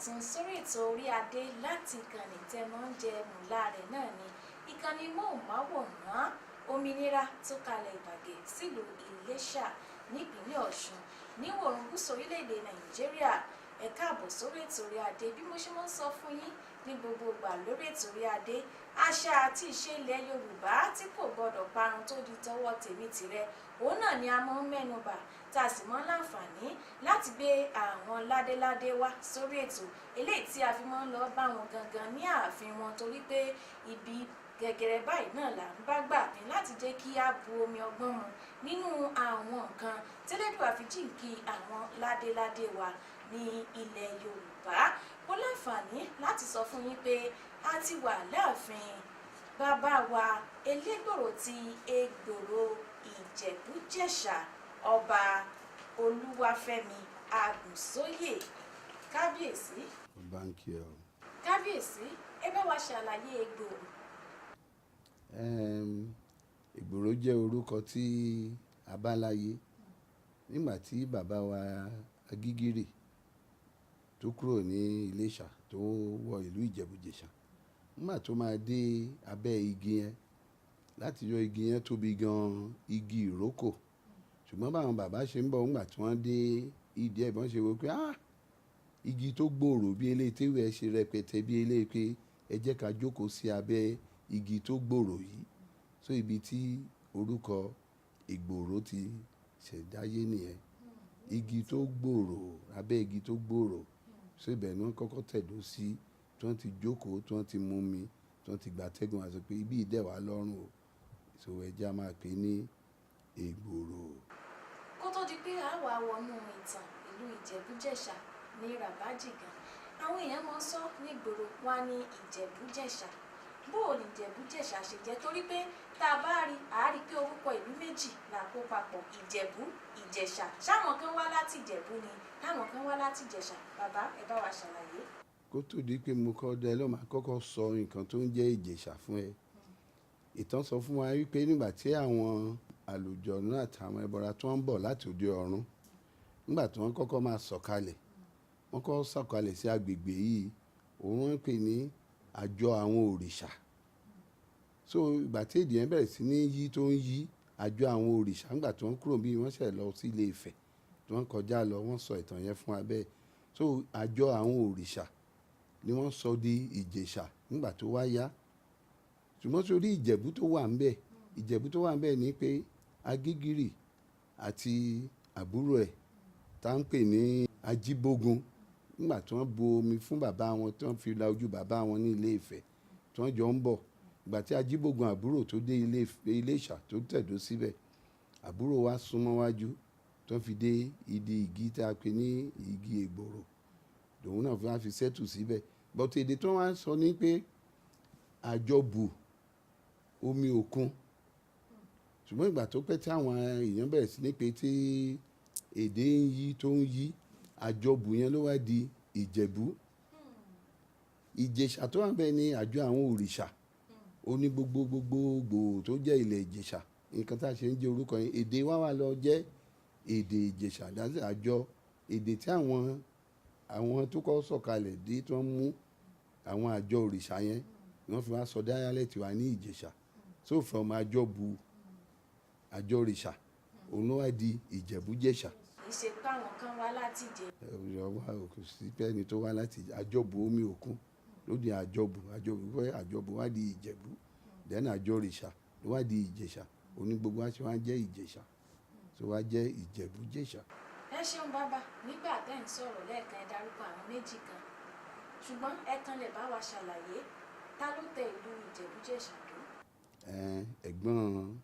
Lákọ̀tun sórí ètò Orí Adé láti ìkànnì tẹ́ mọ́ ń jẹ mùlá rẹ̀ náà ni ìkànnì móhùnmáwòrán Òmìnira tó kalẹ̀ ìbàgẹ́ sílùú Iléṣà nípínlẹ̀ Ọ̀ṣun, níwọ̀ oòrùn gúúsù orílẹ̀-èdè Nàìjíríà. Ẹ káàbọ̀ sórí ètò Orí Adé. Bí mo ṣe máa ń sọ fún yín ní gbogbo ìgbà lórí ètò Orí Adé, àṣà àti ìṣe ilẹ̀ Yorùbá tí kò gbọdọ̀ parun tó di tọwọ́ tèmi tìrẹ, òun náà ni a máa ń mẹ́nubà, tá a sì máa ń láǹfààní láti gbé àwọn ládéládé wá sórí ètò eléyìí tí a fi máa ń lọ bá wọn gangan ní ààfin wọn, torí pé ibi gẹ̀gẹ̀rẹ̀ báyìí náà là ń bá gbà ní láti jẹ́ kí á bu omi ọgbọ́n mu nínú àwọn nǹkan tẹ́lẹ̀dùà fi jíǹkí àwọn ládéládé wa ní ilẹ̀ Yorùbá. Mo láǹfààní láti sọ fún yín pé a ti wà láàfin bàbá wa Elégbòrò ti Egbòrò Ìjẹ̀bújẹ̀ṣà, Ọba Olúwafẹ́mi Àgùnsóyè. Kábíyèsí! Báńkì ẹ o. Kábíyèsí, ẹ bá wa ṣàlàyé Egbòrò. Ìgbòrò jẹ́ orúkọ tí a bá láyé nígbà tí bàbá wa Agígírì tó kúrò ní Iléṣà tó wọ ìlú Ìjẹ̀bú-Jẹ̀ṣà. Nígbà tó máa dé abẹ́ igi yẹn, láti yọ igi yẹn tóbi gan, igi ìrókò. Ṣùgbọ́n báwọn bàbá ṣe ń bọ̀, nígbà tí wọ́n dé ìdí ẹ̀, bọ́n ṣe wò pé, "Ah, igi tó gbòòrò bí eléyìí téwé ẹ ṣe rẹpẹtẹ bí eléyìí, pé ẹ jẹ́ ká jókòó sí abẹ́ igi tó gbòòrò yìí." So ibi tí orúkọ Ìgbòrò ti ṣẹ̀dáyé nìyẹn. Igi tó gbòòrò, abẹ́ igi tó gbòòrò. So ibẹ̀ ni wọ́n kọ́kọ́ tẹ̀dó sí, tí wọ́n ti jókòó, tí wọ́n ti mú mi, tí wọ́n ti gbàtẹ́gùn, àti pé ibi yìí dẹ̀ wá lọ́rùn o. So ẹ jẹ́ a máa pè ní Ìgbòrò. Kó tó di pé a wà wọnú ìtàn ìlú Ìjẹ̀bú-Jẹ̀ṣà ní rabaji gan, àwọn èèyàn máa ń sọ nígboro wá ní Ìjẹ̀bú-Jẹ̀ṣà. Bó o ní Ìjẹ̀bú-Jẹ̀ṣà ṣe jẹ́? Torí pé tá a bá rí, a rí pé orúkọ ìlú méjì là kó papọ̀, Ìjẹ̀bú, Ìjẹ̀ṣà. Ṣáwọn kan wá láti Ìjẹ̀bú ni, táwọn kan wá láti Ìjẹ̀ṣà? Bàbá, ẹ bá wa ṣàlàyé. Kó tó di pé mo kọ́ dẹ ló máa kọ́kọ́ sọ nǹkan tó ń jẹ́ Ìjẹ̀ṣà fún ẹ. Ìtàn sọ fún wa wípé nígbà tí àwọn àlùjọ̀nú àtàwọn ẹbọra tó ń bọ̀ láti òde ọ̀run, nígbà tí wọ́n kọ́kọ́ máa sọ̀kalẹ̀, wọ́n kọ́ sọ̀kalẹ̀ sí agbègbè yìí, òun wọ́n ń pè ní àjọ àwọn òrìṣà. So ìgbà tí èdè yẹn bẹ̀rẹ̀ sí ní yí tó ń yí, àjọ àwọn òrìṣà, nígbà tí wọ́n kúrò bí wọ́n ṣẹ̀ lọ sí Ilé Ifẹ̀, tí wọ́n kọjá lọ, wọ́n sọ ìtàn yẹn fún wa bẹ́ẹ̀. So àjọ àwọn òrìṣà ni wọ́n sọ di Ìjẹ̀ṣà nígbà tó wá yá. Ṣùgbọ́n sórí Ìjẹ̀bú tó wà ńbẹ̀, Ìjẹ̀bú tó wà ńbẹ̀ ni pé Agígírì àti àbúrò ẹ̀ tá ń pè ní Ajíbógun, nígbà tí wọ́n bu omi fún bàbá wọn, tí wọ́n fi la ojú bàbá wọn ní Ilé Ifẹ̀, tí wọ́n jọ ń bọ̀. Ìgbà tí Ajíbógun àbúrò tó dé Iléṣà tó tẹ̀dó síbẹ̀, àbúrò wa súnmọ́ wájú tí wọ́n fi dé ìdí igi tí a pè ní igi Ègbòrò. Lòun náà fi wá fi settle síbẹ̀. But èdè tí wọ́n wá ń sọ ní pé àjọbù omi òkun. Ṣùgbọ́n ìgbà tó pẹ́ tí àwọn èèyàn bẹ̀rẹ̀ sí ní pé tí èdè ń yí tó ń yí, àjọbù yẹn ló wá di Ìjẹ̀bú. Ìjẹ̀ṣà tó wà níbẹ̀ ní àjọ àwọn òrìṣà. Ó ní gbogbo gbogbogbò tó jẹ́ ilẹ̀ Ìjẹ̀ṣà. Nǹkan tí a ṣe ń jẹ́ orúkọ yẹn, èdè wa wá lọ jẹ́ èdè Ìjẹ̀ṣà. That's àjọ èdè tí àwọn tó kọ́ sọ̀kalẹ̀ dé, tí wọ́n mú àwọn àjọ òrìṣà yẹn, wọ́n fi wá sọ dialect wa ní Ìjẹ̀ṣà. So from àjọbù, àjọ òrìṣà, òun ló wá di Ìjẹ̀bú-Jẹ̀ṣà. Kì í ṣe pé àwọn kan wá láti Ìjẹ̀bú. Wá kò sí pé ẹni tó wá láti àjọbù omi òkun ló di àjọbù, àjọbù pé àjọbù wá di Ìjẹ̀bú, then àjọ òrìṣà ló wá di Ìjẹ̀ṣà. Òní gbogbo wa ṣe wá jẹ́ Ìjẹ̀ṣà, so wá jẹ́ Ìjẹ̀bú-Jẹ̀ṣà. Ẹ ṣeun, bàbá. Nígbà tẹ́ ń sọ̀rọ̀ lẹ́ẹ̀kan, ẹ dárúkọ àwọn méjì kan, ṣùgbọ́n ẹ kan lè bá wa ṣàlàyé, ta ló tẹ ìlú Ìjẹ̀bú-Jẹ̀ṣà dó? Ẹ̀gbọ́n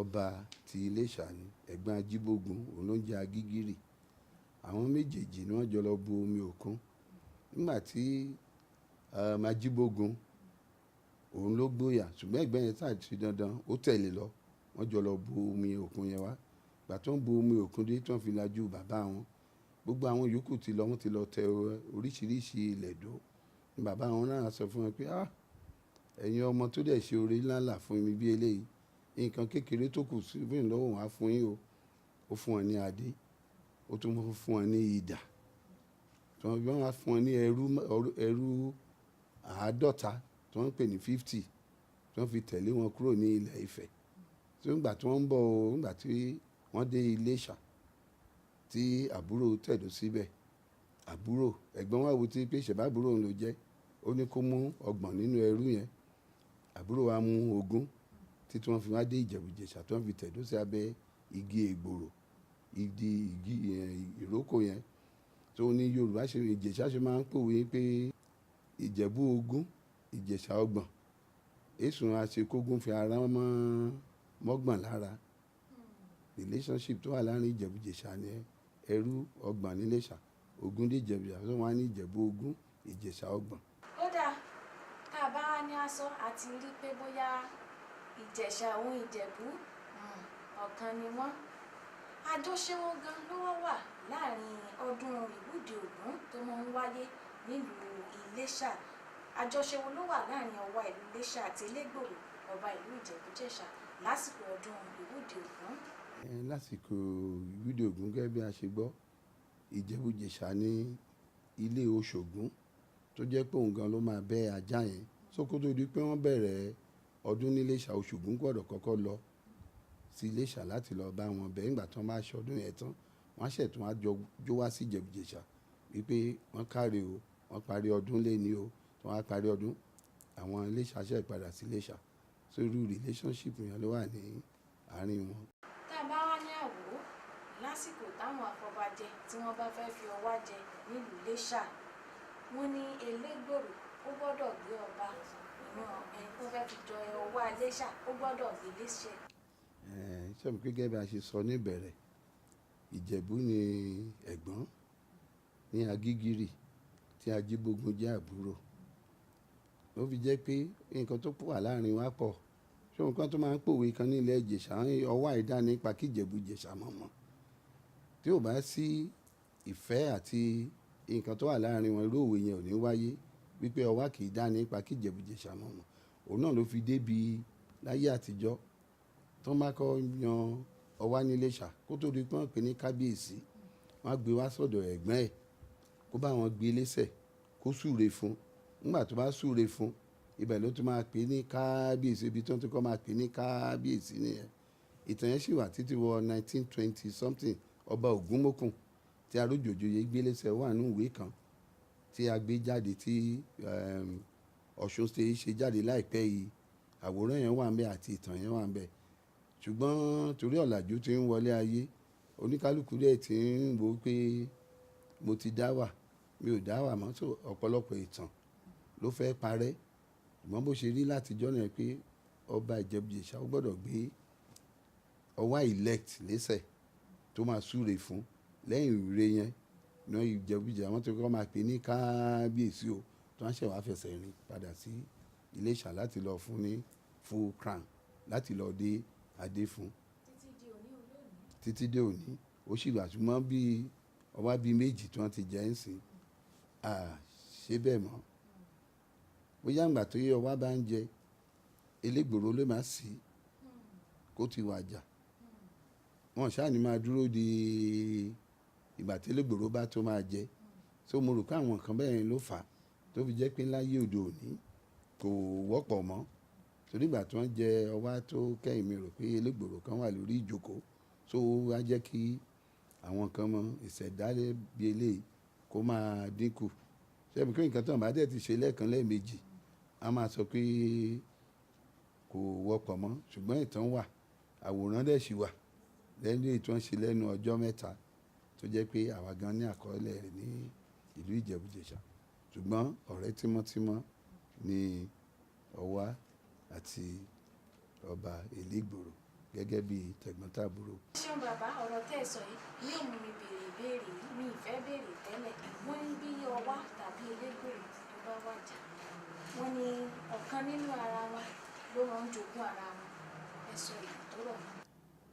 ọba ti Iléṣà ni, ẹ̀gbọ́n Ajíbógun, òun ló ń jẹ́ Agígírì. Àwọn méjèèjì ni wọ́n jọ lọ bu omi òkun. Nígbà tí Ajíbógun, òun ló gbóyà, ṣùgbọ́n ẹ̀gbọ́n yẹn sáà ti dandan ó tẹ̀lé lọ. Wọ́n jọ lọ bu omi òkun yẹn wá. Ìgbà tó ń bu omi òkun dé, tí wọ́n fi lajú bàbá wọn, gbogbo àwọn yòókù ti lọ, wọ́n ti lọ tẹ oríṣiríṣi ilẹ̀ dó. Ni bàbá wọn náà sọ fún wọn pé, "Ah, ẹ̀yin ọmọ tó dẹ̀ ṣe oore ńlá ńlá fún mi bí eléyìí, nǹkan kékeré tó kù sí fún ìlọ́wọ́ wọn á fún yín o." Ó fún wọn ní adé, ó tún fún wọn ní idà. Tí wọ́n wá fún wọn ní ẹrú 50 tí wọ́n ń pè ní 50 tí wọ́n fi tẹ̀lé wọn kúrò ní ilẹ̀ Ifẹ̀. Tí nígbà tí wọ́n ń bọ̀ o, nígbà tí wọ́n dé Iléṣà tí àbúrò tẹ̀dó síbẹ̀, àbúrò ẹ̀gbọ́n wa wo ti pé ṣẹ̀bá àbúrò òun ló jẹ́, ó ní kó mú 30 nínú ẹrú yẹn. Àbúrò wa mú 20 títí wọ́n fi wá dé Ìjẹ̀bú-Jẹ̀ṣà tí wọ́n fi tẹ̀dó sí abẹ́ igi ègbòrò, igi ìrókò yẹn. Tó ní Yorùbá ṣe, Ìjẹ̀ṣà ṣe máa ń pòwe pé Ìjẹ̀bú 20, Ìjẹ̀ṣà 30. Èsùn aṣekógun fi ara mọ́ mọ́gbọ̀n lára. Relationship tó wà láàrin Ìjẹ̀bú-Jẹ̀ṣà ni ẹrú 30 ní Iléṣà, 20 dé Ìjẹ̀bú-Jẹ̀ṣà, tó wá ní Ìjẹ̀bú 20, Ìjẹ̀ṣà 30. Ó dáa, tá a bá ní aṣọ àti rí pé bóyá Ìjẹ̀ṣà òun Ìjẹ̀bú ọ̀kan ni wọ́n. Àjọṣe wọn gan ló wá wà láàrin ọdún Ìwúde Ògún tó máa ń wáyé nílùú Iléṣà. Àjọṣe wo ló wà láàrin ọwa ìlú Iléṣà àti Elégbòrò ọba ìlú Ìjẹ̀bú-Jẹ̀ṣà lásìkò ọdún Ìwúde Ògún? Lásìkò Ìwúde Ògún, gẹ́gẹ́ bí a ṣe gbọ́, Ìjẹ̀bú-Jẹ̀ṣà ní ilé Oṣògún tó jẹ́ pé òun gan ló máa bẹ́ ajá yẹn. So kó tó di pé wọ́n bẹ̀rẹ̀ ọdún ní Iléṣà, Oṣògún gbọ́dọ̀ kọ́kọ́ lọ sí Iléṣà láti lọ bá wọn bẹ̀. Nígbà tí wọ́n bá ṣọdún yẹn tán, wọ́n á ṣẹ̀ tún wá jó wá sí Ìjẹ̀bú-Jẹ̀ṣà wípé wọ́n káre o, wọ́n parí ọdún léni o. Tí wọ́n á parí ọdún, àwọn Iléṣà ṣẹ̀ padà sí Iléṣà. So irú relationship yẹn ló wà ní àárín wọn. Tá a bá wá ní àwò lásìkò táwọn afọbajẹ tí wọ́n bá fẹ́ fi ọwá jẹ nílùú Iléṣà, wọ́n ní Elégbòrò ó gbọ́dọ̀ gbé ọba, ìyẹn ẹni tó fẹ́ fi jọ ọwá Iléṣà ó gbọ́dọ̀ gbé léṣe. Ṣé mo pé gẹ́gẹ́ bí a ṣe sọ ní ìbẹ̀rẹ̀, Ìjẹ̀bú ni ẹ̀gbọ́n ní Agígìrì tí Ajíbógun jẹ́ àbúrò. Ó fi jẹ́ pé nǹkan tó wà láàrin wa pọ̀. Ṣé nǹkan tó máa ń pòwe kan ní ilẹ̀ Ìjẹ̀ṣà, ọwọ́ àìdá nípa kí Ìjẹ̀bú-Jẹ̀ṣà mọ̀ mọ̀. Tí ò bá sí ìfẹ́ àti nǹkan tó wà láàrin wọn, irú òwe yẹn ò ní wáyé wípé ọwá kì í dá nípa kí Ìjẹ̀bú-Jẹ̀ṣà mọ̀ mọ̀. Òun náà ló fi dé bí láyé àtijọ́ tó máa kọ́ yan ọwá ní Iléṣà kó tó di pé wọ́n pè ní kábíyèsí, wọ́n á gbé wá sọ́dọ̀ ẹ̀gbọ́n ẹ̀ kó bá wọn gbé lẹ́sẹ̀ kó súre fún. Nígbà tó bá súre fún, ibẹ̀ ló tún máa pè ní kábíyèsí, ibi tí wọ́n ti kọ́ máa pè ní kábíyèsí nìyẹn. Ìtàn yẹn sì wà títí wọ 1920 something. Ọba Ògúnmókùn tí Arójòjòyè gbé lẹ́sẹ̀ wà nínú ìwé kan tí a gbé jáde tí Ọ̀ṣun State ṣe jáde láìpẹ́ yìí. Àwòrán yẹn wà níbẹ̀ àti ìtàn yẹn wà níbẹ̀. Ṣùgbọ́n torí ọ̀làjú tí ń wọlé ayé, oníkálukú dẹ̀ ti ń wò pé mo ti dá wà, mi ò dá wà mọ́. So ọ̀pọ̀lọpọ̀ ìtàn ló fẹ́ parẹ́. Ṣùgbọ́n bó ṣe rí látijọ́ náà pé ọba Ìjẹ̀bú-Jẹ̀ṣà ó gbọ́dọ̀ gbé ọwá elect lẹ́sẹ̀ tó máa súre fún. Lẹ́yìn ìwúre yẹn, ní Ìjẹ̀bú-Jẹ̀ṣà wọ́n ti kọ́ máa pè ní kábíyèsí o, tí wọ́n ṣẹ̀ wá fẹsẹ̀ rìn padà sí Iléṣà láti lọ fún ní full crown, láti lọ dé adé fún. Títí di òní olónìí. Títí dé òní, ó sì wà, ṣùgbọ́n bí ọwá bí méjì tí wọ́n ti jẹ́ ń sìn, à ṣe bẹ́ẹ̀ mọ́. Bóyá ìgbà tó yẹ ọwá bá ń jẹ, Elégbòrò ló máa sì kó ti wàjà. Wọn ṣáà ní máa dúró di ìgbà tí Elégbòrò bá tó máa jẹ. So mo rò pé àwọn nǹkan bẹ́ẹ̀ ló fà á tó fi jẹ́ pé láyé òde òní kò wọ́pọ̀ mọ́. Torí ìgbà tí wọ́n jẹ ọwá tó kẹ́yìn, mi rò pé Elégbòrò kan wà lórí ìjókòó. So ó wá jẹ́ kí àwọn nǹkan mọ ìṣẹ̀dálẹ̀ bí eléyìí kó máa dínkù. Ṣé mo pé nǹkan tí wọ́n bá dẹ̀ ti ṣe lẹ́ẹ̀kan lẹ́ẹ̀mejì, a máa sọ pé kò wọ́pọ̀ mọ́. Ṣùgbọ́n ìtàn wà, àwòrán dẹ̀ sì wà lẹ́nu èyí tí wọ́n ṣe lẹ́nu ọjọ́ mẹ́ta tó jẹ́ pé àwa gan ní àkọọ́lẹ̀ rẹ̀ ní ìlú Ìjẹ̀bú-Jẹ̀ṣà. Ṣùgbọ́n ọ̀rẹ́ tímọ́tímọ́ ni ọwá àti ọba Elégbòrò gẹ́gẹ́ bí tẹ̀gbọ́ntàbúrò. Ṣeun bàbá, ọ̀rọ̀ tẹ́ ẹ sọ yìí ní òun mi béèrè ìbéèrè yìí, mi ì fẹ́ béèrè tẹ́lẹ̀. Wọ́n ní bí ọwá tàbí Elégbòrò tó bá wàjà, wọ́n ní ọ̀kan nínú ara wọn ló máa ń jogún ara wọn. Ẹ sọ èyí tó rọ̀ mọ́.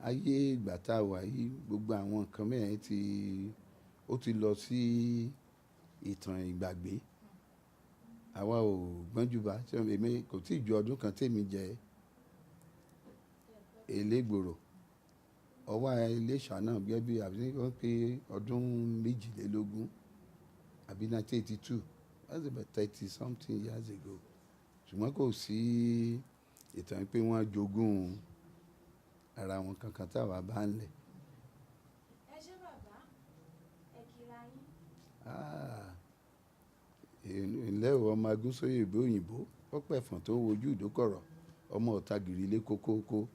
Ayé ìgbà tá a wà yìí, gbogbo àwọn nǹkan mẹ́rin tí ó ti lọ sí ìtàn ìgbàgbé. Àwa ò gbọ́njú bá, ṣé èmi kò tí ì ju ọdún kan tèmi jẹ Elégbòrò. Ọwá Iléṣà náà gẹ́gẹ́ bí àbí wọ́n pé ọdún 22 àbí 1982. That's about 30 something years ago. Ṣùgbọ́n kò sí ìtàn pé wọ́n jogún ara wọn kankan táwa bá ń lẹ̀. Ẹ ṣé bàbá, ẹ kíra yín. Ah, ǹlẹ́ o, ọmọ Agúnsóyè ìbò òyìnbó, ó pẹ̀fọ̀n tó wojú ìdókọ̀rọ̀, ọmọ ọ̀tagìrì lé kókóókó.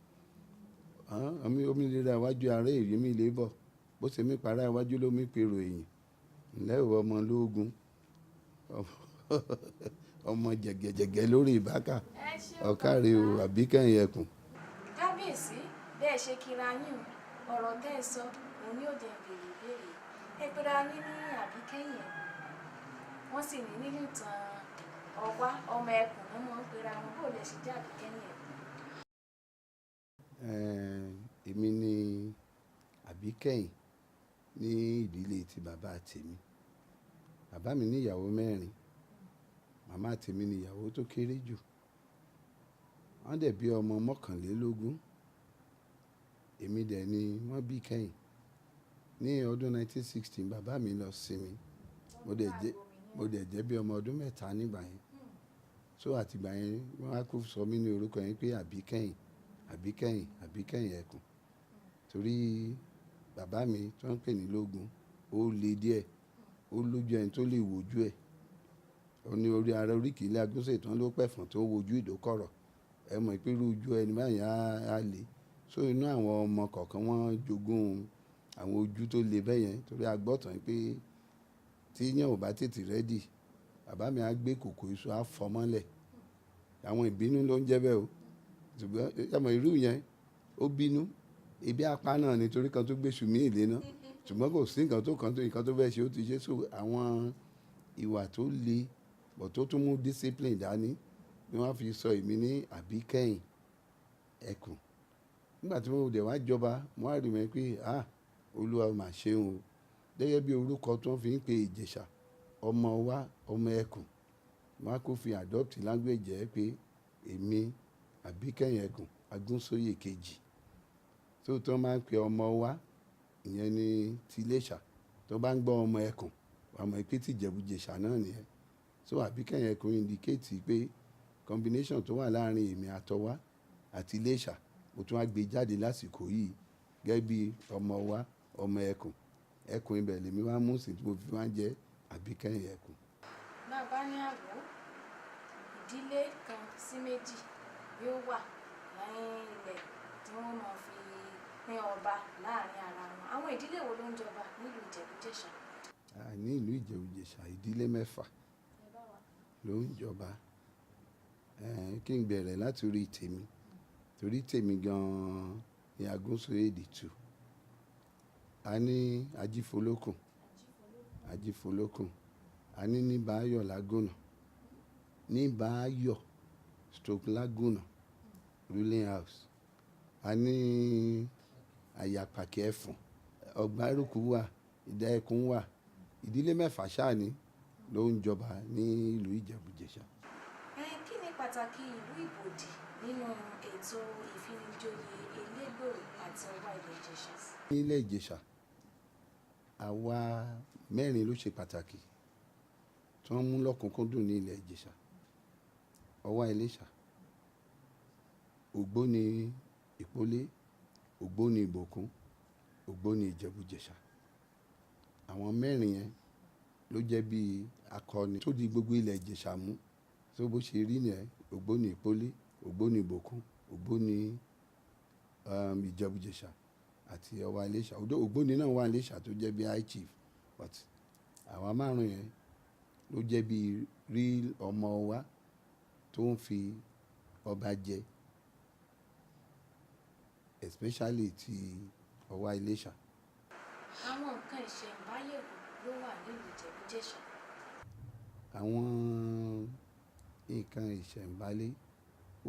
Omi lera iwájú ará èrí mi lè bọ̀, bó ṣe mí para iwájú ló mí pero èyìn. Ǹlẹ́ o, ọmọ lóògùn, ọmọ jẹ̀gẹ̀jẹ̀gẹ̀ lórí ìbáka, Ẹ ṣé o ọ̀kàrẹ̀ o, bàbá. Àbíkẹ́yìn ẹkùn. Kábíyèsí, bẹ́ẹ̀ ṣe kíra yín o, ọ̀rọ̀ tẹ́ ẹ sọ òun ni ó jẹ́ n béèrè ìbéèrè. Ẹ pera yín ní Àbíkẹ́yìn ẹkùn, wọ́n sì ní nínú ìtàn Ọ̀wá ọmọ ẹkùn ló máa ń pera wọn. Bó lẹ ṣe jẹ́ Àbíkẹ́yìn ẹkùn? Èmi ni Àbíkẹ́yìn ní ìdílé ti bàbá tèmi. Bàbá mi ní ìyàwó mẹ́rin, màmá tèmi ni ìyàwó tó kéré jù. Wọ́n dẹ̀ bí ọmọ mọ́kànlélógún, èmi dẹ̀ ni wọ́n bí kẹ́yìn. Ní ọdún 1960 bàbá mi lọ sinmi, mo dẹ̀ jẹ́ bí ọmọ ọdún 3 nígbà yẹn. So àtìgbà yẹn wọ́n á kó sọ mí ní orúkọ yẹn pé Àbíkẹ́yìn, Àbíkẹ́yìn, Àbíkẹ́yìn ẹkùn. Torí bàbá mi tó ń pè ní Lógun, ó le díẹ̀, ó lójú ẹni tó lè wojú ẹ̀. Ó ní orí ara oríkì ilé Agúnsóyè tán ló pẹ̀fọ̀n tó wojú ìdókọ̀rọ̀. Ẹ mọ̀ pé irú ojú ẹni báyìí á le. So inú àwọn ọmọ kọ̀ọ̀kan wọ́n jogún àwọn ojú tó le bẹ́ẹ̀ yẹn, torí a gbọ́ tán pé tí yẹn ò bá tètè ready, bàbá mi á gbé kòkò iṣu á fọ́ mọ́lẹ̀. Àwọn ìbínú ló ń jẹ́ bẹ́ẹ̀ o. Ṣùgbọ́n ẹ mọ̀ irú yẹn, ó bínú, ebi apá náà ni torí kan tó gbé iṣu míì lé ná. Ṣùgbọ́n kò sí nǹkan tó kan tó nǹkan tó fẹ́ ṣe ó ti ṣe. So àwọn ìwà tó le but tó tún mú discipline dání ni wọ́n fi sọ èmi ní Àbíkẹ́yìn ẹkùn. Nígbà tí mo dẹ̀ wá jọba, mo wá rí mọ̀ pé, ah, Olúwa mà ṣeun o. Gẹ́gẹ́ bí orúkọ tí wọ́n fi ń pe Ìjẹ̀ṣà, ọmọ wa, ọmọ ẹkùn. Wọ́n á kó fi adopt language ẹ pé èmi Àbíkẹ́yìn ẹkùn, Agúnsóyè kejì. So tí wọ́n máa ń pe ọmọ wa, ìyẹn ni ti Iléṣà. Tí wọ́n bá ń gbọ́ ọmọ ẹkùn, wàá mọ̀ pé tí Ìjẹ̀bú-Jẹ̀ṣà náà nìyẹn. So Àbíkẹ́yìn ẹkùn indicate pé combination tó wà láàrin èmi àtọwá àti Iléṣà, mo tún wá gbé jáde lásìkò yìí gẹ́gẹ́ bí ọmọ wa, ọmọ ẹkùn. Ẹkùn ibẹ̀ lèmi wá mú sí tí mo fi máa ń jẹ́ Àbíkẹ́yìn ẹkùn. Bàbá ní àgbo, ìdílé kan sí méjì yóò wà ní ilẹ̀ tí wọ́n máa fi pín ọba láàrin ara wọn. Àwọn ìdílé wo ló ń jọba nílùú Ìjẹ̀bú-Jẹ̀ṣà? Ní ìlú Ìjẹ̀bú-Jẹ̀ṣà, ìdílé mẹ́fà ló ń jọba. Kí n bẹ̀rẹ̀ láti orí tèmi, torí tèmi gan-an ni Agúnsóyè the two. A ní Ajífolókùn, Ajífolókùn. A ní Níbàáyọ̀ Lágùnà, Níbàáyọ̀ stroke Lágùnà ruling house. A ní Àyàpàkẹ́ ẹ̀fọ̀n, Ọ̀gbárùkù wà, Ìdá ẹkùn wà. Ìdílé mẹ́fà sáà ni ló ń jọba ní ìlú Ìjẹ̀bú-Jẹ̀ṣà. Kí ni pàtàkì ìlú Ìbòdì nínú ètò ìfinijoyè Elégbòrò àti Ọba ilẹ̀ Ìjẹ̀ṣà? Nílẹ̀ Ìjẹ̀ṣà, àwa mẹ́rin ló ṣe pàtàkì tí wọ́n mú lọ́kùnkúndùn ní ilẹ̀ Ìjẹ̀ṣà. Ọwá Iléṣà, Ògbóni Ìpólé, Ògbóni Ìbòkun, Ògbóni Ìjẹ̀bú-Jẹ̀ṣà. Àwọn mẹ́rin yẹn ló jẹ́ bí akọni tó di gbogbo ilẹ̀ Ìjẹ̀ṣà mú. So bó ṣe rí nìyẹn, Ògbóni Ìpólé, Ògbóni Ìbòkun, Ògbóni, Ìjẹ̀bú-Jẹ̀ṣà àti Ọwá Iléṣà. Although Ògbóni náà wà ní Iléṣà tó jẹ́ bí high chief, but àwa márùn-ún yẹn ló jẹ́ bí real ọmọ wa tó ń fi ọba jẹ, especially ti Ọwá Iléṣà. Àwọn nǹkan ìṣẹ̀ǹbáyé wo ló wà nílùú Ìjẹ̀bú-Jẹ̀ṣà? Àwọn nǹkan ìṣẹ̀ǹbáyé,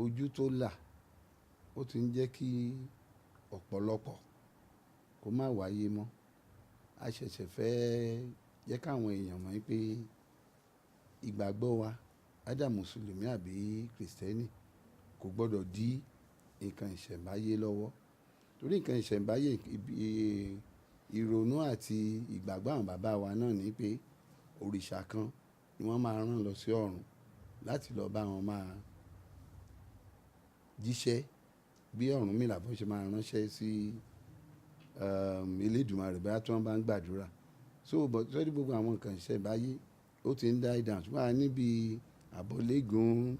ojú tó là, ó ti ń jẹ́ kí ọ̀pọ̀lọpọ̀ kó má wáyé mọ́. A ṣẹ̀ṣẹ̀ fẹ́ jẹ́ káwọn èèyàn mọ̀ pé ìgbàgbọ́ wa, either Mùsùlùmí àbí Krìstẹ́nì, kò gbọdọ̀ dí nǹkan ìṣẹ̀ǹbáyé lọ́wọ́. Torí nǹkan ìṣẹ̀ǹbáyé, ìrònú àti ìgbàgbọ́ àwọn bàbá wa náà ní pé Òrìṣà kan ni wọ́n máa rán lọ sí ọ̀run láti lọ bá wọn máa jíṣẹ́ bí Ọ̀rúnmìlà bó ṣe máa ránṣẹ́ sí Elédùmarè bóyá tí wọ́n bá ń gbàdúrà. So but sórí gbogbo àwọn nǹkan ìṣẹ̀ǹbáyé, ó ti ń die down. Ṣùgbọ́n a níbi àbọ̀lẹ́gùn,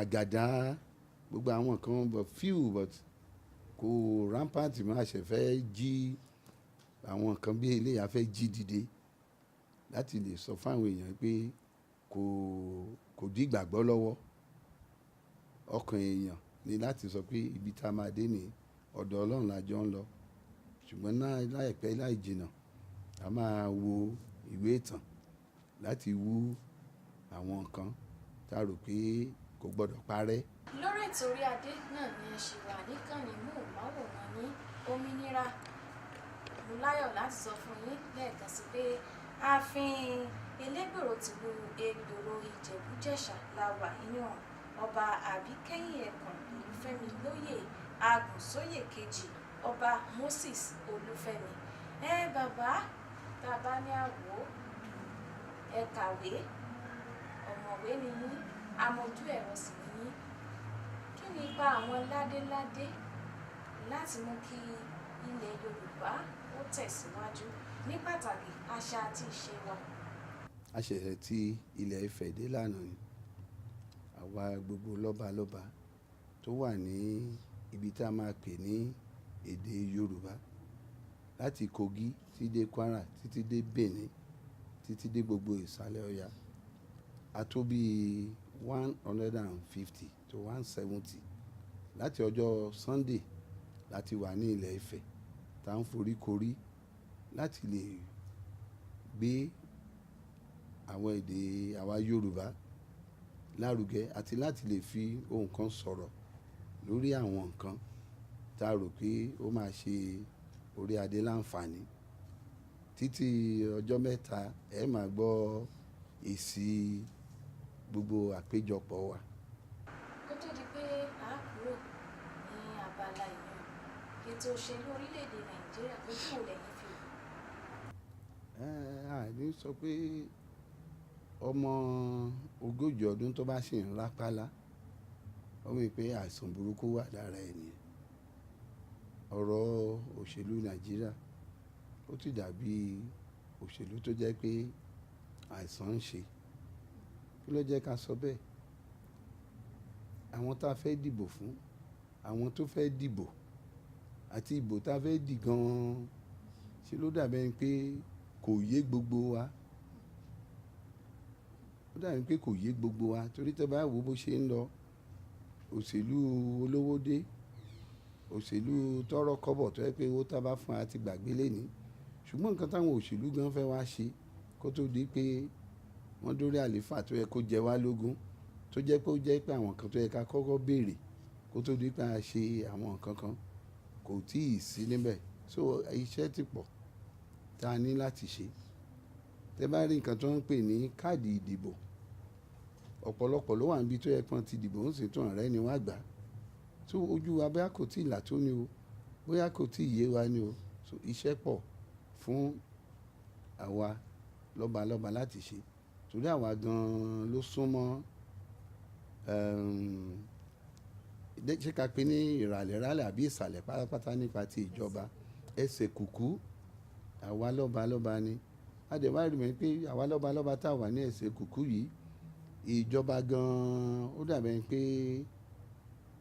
àgàdá, gbogbo àwọn nǹkan, but few, but kò rampant. Máa ṣẹ̀ fẹ́ jí àwọn nǹkan bí eléyìí, a fẹ́ jí dìde láti lè sọ fún àwọn èèyàn pé kò dí ìgbàgbọ́ lọ́wọ́. Ọkàn èèyàn ni láti sọ pé ibi tá a máa dé ní ọ̀dọ̀ Ọlọ́run la jọ ń lọ. Ṣùgbọ́n láìpẹ́ láì jìnnà, a máa wo ìwé ìtàn láti wú àwọn nǹkan tá a rò pé kò gbọdọ̀ parẹ́. Lórí ètò Orí Adé náà ni ẹ ṣì wà níkànnì móhùnmáwòrán ní Òmìnira. Mo láyọ̀ láti sọ fún yín lẹ́ẹ̀kan sí pé ààfin Elégbòrò tìlú Ègbòrò Ìjẹ̀bú-Jẹ̀ṣà la wà, yíyan Ọba Àbíkẹ́yìn Ẹ̀kàn Olúfẹ́mi lóyè Agùnsóyè kejì, Ọba Moses Olúfẹ́mi. Ẹ bàbá, tá a bá ní àwò, ẹ kàwé, ọ̀mọ̀wé ni yín, amójú ẹ̀rọ sì ni yín. Kí ni ipa àwọn ládéládé láti mú kí ilẹ̀ Yorùbá ó tẹ̀síwájú, ní pàtàkì àṣà àti ìṣe wa? A ṣẹ̀ṣẹ̀ ti ilẹ̀ Ifẹ̀ dé lánàá ni. Àwa gbogbo lọ́balọ́ba tó wà ní ibi tí a máa pè ní èdè Yorùbá, láti Kogi títí dé Kwara, títí dé Benin, títí dé gbogbo ìsàlẹ̀ Ọya. A tó bí 150 to 170. Láti ọjọ́ Sunday láti wà ní ilẹ̀ Ifẹ̀ tá ń foríkorí láti lè gbé àwọn èdè àwa Yorùbá lárugẹ àti láti lè fi ohùn kan sọ̀rọ̀ lórí àwọn nǹkan tá a rò pé ó máa ṣe orí adé láǹfààní. Títí ọjọ́ 3, ẹ máa gbọ́ èsì gbogbo àpéjọpọ̀ wa. Kó tó di pé a kúrò ní abala ìyẹn, ètò òṣèlú orílẹ̀-èdè Nàìjíríà, ojú wo lẹ̀yin fi wò? Ẹ a ní sọ pé ọmọ 40 ọdún tó bá sì ń rápálá, ó mean pé àìsàn burúkú wà lára ẹ̀ nìyẹn. Ọ̀rọ̀ òṣèlú Nàìjíríà, ó ti dàbí òṣèlú tó jẹ́ pé àìsàn ń ṣe. Kí ló jẹ́ ká sọ bẹ́ẹ̀? Àwọn tá fẹ́ dìbò fún, àwọn tó fẹ́ dìbò àti ìbò tá fẹ́ dì gan-an, ṣe ló dàbí ẹni pé kò yé gbogbo wa. Ó dàbí pé kò yé gbogbo wa torí tí ẹ bá wo bó ṣe ń lọ, òṣèlú olówó dé, òṣèlú tọ́rọ́ kọ́bọ̀ tó jẹ́ pé owó tá bá fún wa ti gbàgbé léni. Ṣùgbọ́n nǹkan táwọn òṣèlú gan fẹ́ wá ṣe kó tó di pé wọ́n dórí àléfà tó yẹ kó jẹ wá lógún, tó jẹ́ pé ó jẹ́ pé àwọn nǹkan tó yẹ ká kọ́kọ́ béèrè kó tó di pé a ṣe àwọn nǹkan kan kò tíì sí níbẹ̀. So iṣẹ́ ti pọ̀ tí a ní láti ṣe. Tẹ bá rí nǹkan tó ń pè ní káàdì ìdìbò, ọ̀pọ̀lọpọ̀ ló wà níbi tó yẹ kí wọ́n ti dìbò ń sì tún ọ̀rẹ́ ni wọ́n á gbà. So ojú wa bóyá kò tíì là tó ni o, bóyá kò tíì yé wa ni o. So iṣẹ́ pọ̀ fún àwa lọ́balọ́ba láti ṣe torí àwa gan-an ló súnmọ́, ṣé ká pè ní ìràlẹ̀rálẹ̀ àbí ìsàlẹ̀ pátápátá nípa ti ìjọba. Ẹsẹ̀ kùkú, àwa lọ́balọ́ba ni. A dẹ̀ wá rí mọ̀ pé àwa lọ́balọ́ba tá wà ní ẹsẹ̀ kùkú yìí, ìjọba gan-an ó dàbí ẹni pé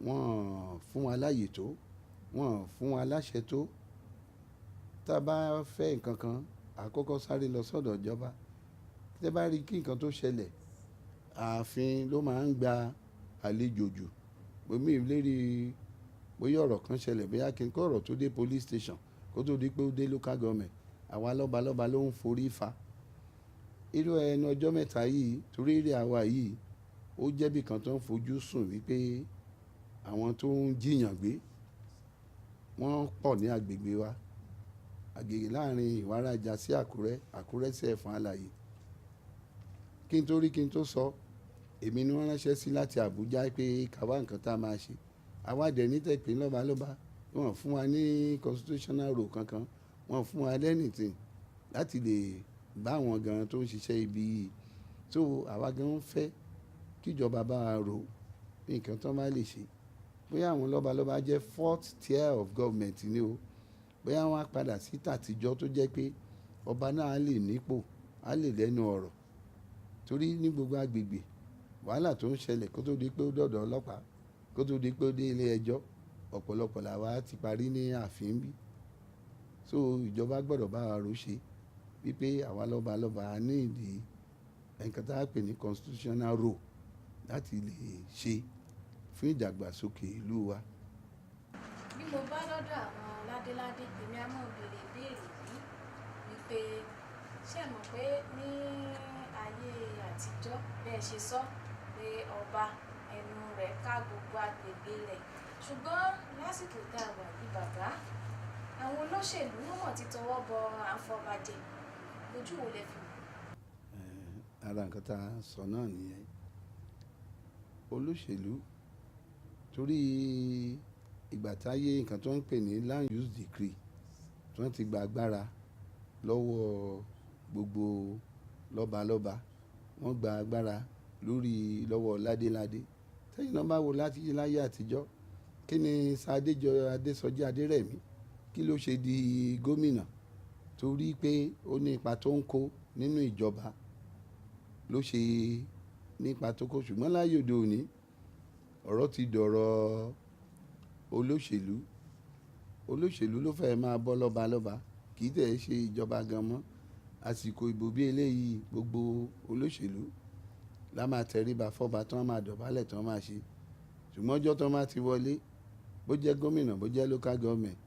wọ́n fún wa láàyè tó, wọ́n fún wa láṣẹ tó. Tí a bá fẹ́ nǹkan kan, a kọ́kọ́ sáré lọ sọ́dọ̀ ìjọba. Tẹ bá rí kí nǹkan tó ṣẹlẹ̀, ààfin ló máa ń gba àlejò jù. Omi lérí bóyá ọ̀rọ̀ kan ṣẹlẹ̀, bóyá kí n kó ọ̀rọ̀ tó dé police station kó tó di pé ó dé local government, àwa lọ́balọ́ba ló ń forí fa. Irú ẹnu ọjọ́ 3 yìí torí area wa yìí, ó jẹ́ bí kan tó ń fojú sùn wípé àwọn tó ń jíyàn gbé wọ́n pọ̀ ní agbègbè wa. Agbègbè láàrin Ìwáràjà sí Àkúrẹ́, Àkúrẹ́ sí Ẹ̀fọ̀n Alààyè. Kí n tó rí kí n tó sọ, èmi ni wọ́n ránṣẹ́ sí láti Àbújá pé ká wá nǹkan tá a máa ṣe. Àwa dẹ̀ ní tẹ̀pé lọ́balọ́ba, wọ́n fún wa ní constitutional role kankan, wọ́n fún wa anything. láti lè bá àwọn gan tó ń ṣiṣẹ́ ibi yìí. So àwa gan ń fẹ́ kíjọba bá wa rò nǹkan tó bá lè ṣe. Bóyá àwọn lọ́balọ́ba jẹ́ fourth tier of government ni o, bóyá wọ́n á padà sí tàtijọ́ tó jẹ́ pé ọba náà á lè nípò, á lè lẹ́nu ọ̀rọ̀. Torí ní gbogbo agbègbè, wàhálà tó ń ṣẹlẹ̀ kó tó di pé ó dọ̀dọ̀ ọlọ́pàá, kó tó di pé ó dé ilé ẹjọ́, ọ̀pọ̀lọpọ̀ làwa ti parí ní ààfin bí. So ìjọba gbọ́dọ̀ bá wa rò ṣe wípé àwa lọ́balọ́ba a ní ìdí nǹkan tá a pè ní constitutional role láti lè ṣe fún ìdàgbàsókè ìlú wa. Bí mo bá lọ́dọ̀ àwọn ládéládé, èmi á mọ̀ béèrè ìbéèrè yìí wípé, ṣé ẹ mọ̀ pé ní ayé àtijọ́, bẹ́ẹ̀ ṣe sọ pé ọba ẹnu rẹ̀ ká gbogbo agbègbè rẹ̀, ṣùgbọ́n lásìkò tá a wà yìí, bàbá, àwọn olóṣèlú wọ́n mọ̀ ti tọwọ́ bọ àfọbàjẹ́, ojú wo lẹ fi wò? Ara nǹkan tá a sọ náà nìyẹn. Olóṣèlú, torí ìgbà táyé nǹkan tó ń pè ní land use decree tí wọ́n ti gba agbára lọ́wọ́ gbogbo lọ́balọ́ba, wọ́n gba agbára lórí lọ́wọ́ ládéládé. Tẹ́yìn náà bá wo láti láyé àtijọ́, kí ni Sir Adésọjí Adérẹ̀mí, kí ló ṣe di gómìnà? Torí pé ó ní ipa tó ń kó nínú ìjọba ló ṣe nípa tó kó. Ṣùgbọ́n láyé òde òní, ọ̀rọ̀ ti dọ̀rọ̀ olóṣèlú. Olóṣèlú ló fẹ́ máa bọ́ lọ́ba lọ́ba, kì í tẹ̀ ṣe ìjọba gan mọ́. Àsìkò ìbò bí eléyìí, gbogbo olóṣèlú la máa tẹríba fọ́ba, tí wọ́n máa dọ̀bálẹ̀, tí wọ́n máa ṣe. Ṣùgbọ́n ọjọ́ tó máa ti wọlé, bó jẹ́ gómìnà, bó jẹ́ local government,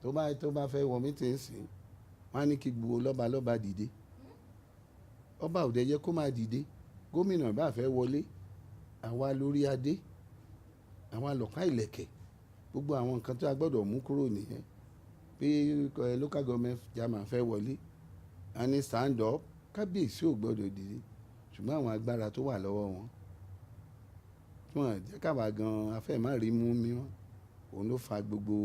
tó bá fẹ́ wọ meeting sìn, wọ́n á ní kí gbogbo lọ́ba lọ́ba dìde. Ọba ò dẹ̀ yẹ kó máa dìde. Gómìnà bá fẹ́ wọlé, àwa lórí adé, àwa lọ̀pá ìlẹ̀kẹ̀. Gbogbo àwọn nǹkan tí a gbọ́dọ̀ mú kúrò nìyẹn. Pé local government chairman fẹ́ wọlé, a ní stand up, kábíyèsí ò gbọ́dọ̀ dìde. Ṣùgbọ́n àwọn agbára tó wà lọ́wọ́ wọn, tí wọ́n jẹ́ káwa gan afẹ́ má rí mú mi wọ́n, òun ló fa gbogbo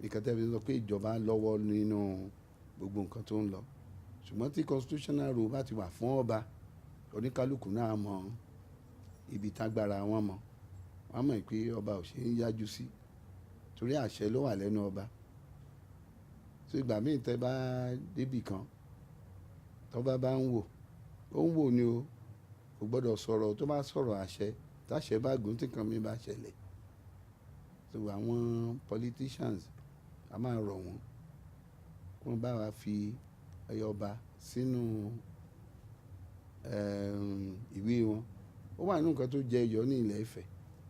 nǹkan tẹ́ fi sọ pé ìjọba lọ́wọ́ nínú gbogbo nǹkan tó ń lọ. Ṣùgbọ́n tí constitutional role bá ti wà fún ọba, oníkálukú náà mọ ibi tágbára wọn mọ̀. Wọ́n mọ̀ pé ọba ò ṣe ń yájú sí, torí àṣẹ ló wà lẹ́nu ọba. So ìgbà míì tẹ́ bá débì kan, tọ́ba bá ń wò, ó ń wò ni o, kò gbọ́dọ̀ sọ̀rọ̀. Tó bá sọ̀rọ̀, àṣẹ táṣẹ bá gùn, tí nǹkan mi bá ṣẹlẹ̀. So àwọn politicians, a máa rọ̀ wọ́n kí wọ́n bá wa fi ẹyọ ọba sínú ìwé wọn. Ó wà nínú nǹkan tó jẹ yọ ní ilẹ̀ Ifẹ̀.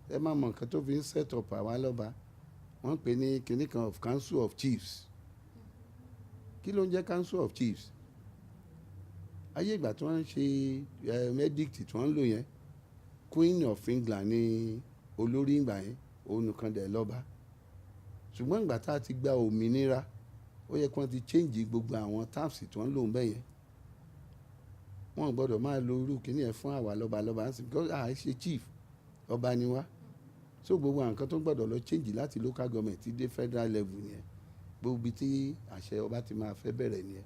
Ẹ má mọ nǹkan tó fi ń set up àwa lọ́ba. Wọ́n ń pè ní kinní kan of Council of Chiefs. Kí ló ń jẹ́ Council of Chiefs? Ayé ìgbà tí wọ́n ń ṣe edict tí wọ́n ń lò yẹn, Queen of England ní olórí ìgbà yẹn, òun nìkan dẹ̀ lọ́ba. Ṣùgbọ́n ìgbà tá a ti gba òmìnira, ó yẹ kí wọ́n ti change gbogbo àwọn terms tí wọ́n ń lò ń bẹ̀ yẹn. Wọ́n ò gbọ́dọ̀ máa lo irú kíní yẹn fún àwa lọ́ba lọ́ba ń sìn, because à ṣe chief, ọba ni wá. So gbogbo àwọn nǹkan tó gbọ́dọ̀ lọ change láti local government ti dé federal level nìyẹn. Gbogbo ibi tí àṣẹ ọba ti máa fẹ́ bẹ̀rẹ̀ nìyẹn.